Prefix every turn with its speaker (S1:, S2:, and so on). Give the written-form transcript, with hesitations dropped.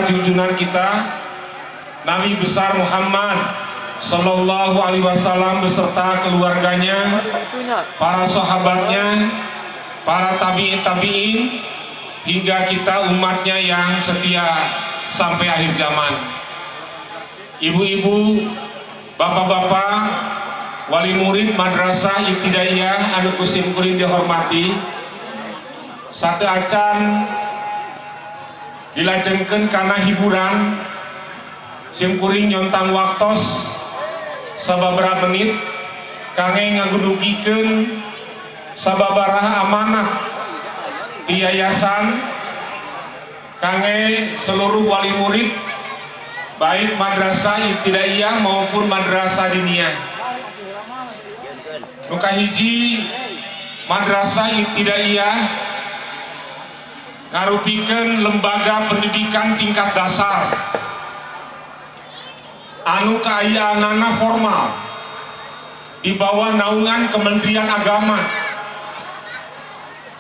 S1: junjungan kita Nabi besar Muhammad Sallallahu Alaihi Wasallam beserta keluarganya, para sahabatnya, para tabiin tabiin, hingga kita umatnya yang setia sampai akhir zaman. Ibu-ibu, bapak-bapak, wali murid Madrasah Ibtidaiyah anu ku simkuring dihormati, sateuacan dilajengkeun kana hiburan, simkuring nyontang waktos sababaraha menit kangge ngagudugikeun sababaraha amanah di yayasan kangge seluruh wali murid, baik Madrasah Ibtidaiyah maupun Madrasah Diniyah. Nu kahiji, Madrasah Ibtidaiyah ngarupikeun lembaga pendidikan tingkat dasar anu kaayaanana formal di bawah naungan Kementerian Agama.